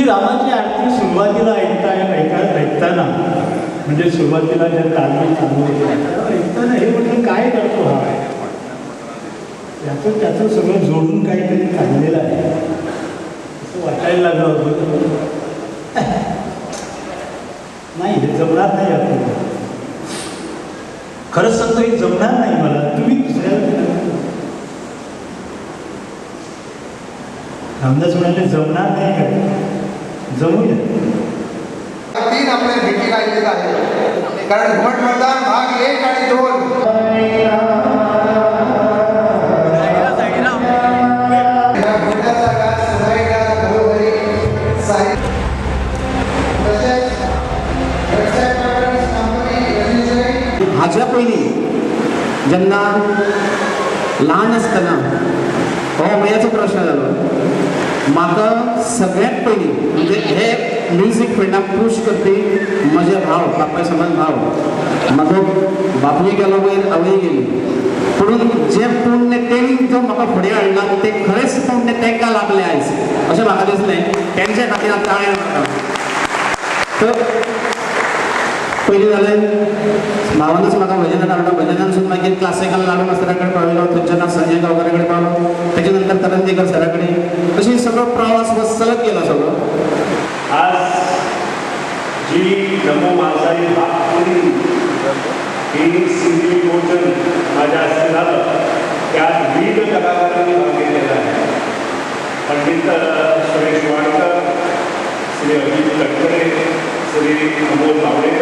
रामाची आरती सुरुवातीला ऐकताना म्हणजे सुरुवातीला ज्या तालमी चालू होत्या तेव्हा ऐकताना हे म्हटलं काय करतो हा, त्याचं त्याचं सगळं जोडून काहीतरी चाललेलं आहे असं वाटायला लागलं होतं. नाही, हे जमणार नाही आपल्याला, खरंच सांगतो हे जमणार नाही मला, तुम्ही दुसऱ्याला. रामदास म्हणाले जमणार नाही का, जमूया. 3 आपल्या भेटी राहिलेत आहे, कारण घुमट मर्दान भाग 1 आणि 2. हाज्या पयलीं जेन्ना ल्हान आसतना हो उमळ्याचो प्रश्न जालो म्हाका, सगळ्यांत पयलीं म्हणजे हे म्युजीक फिल्डाक पूश करपी म्हजे भाव, बापाय समान भाव. म्हाजो बापूय गेलो वयर, आवय गेली, पुणून जें पुण्य तेणी जो म्हाका फुडें हाडला तें खरेंच पुण्य तांकां लाभलें आयज अशें म्हाका दिसलें. तेंच्या खातीर हांव ताळ्यान मारता. तर पयलीं जालें भावानूच म्हाका भजनान हाडलो, भजनानसून मागीर क्लासिकल लाडू मास्तरा कडेन पावयलो, थंयच्यान हांव संजय गांवकारा कडेन पावलो, तेच्या नंतर करंदीकर सरा कडेन, अशी सगळो प्रवास चलत गेलो सगळो. आज जी नमो म्हालसाई भाग 3 ही सिंधी विमोचन माझ्या हस्ते झालं, त्यात विविध कलाकारांनी भाग घेतलेला आहे. पंडित सुरेश वाडकर, श्री अजित तटकरे, श्री अमोल बावडेकर,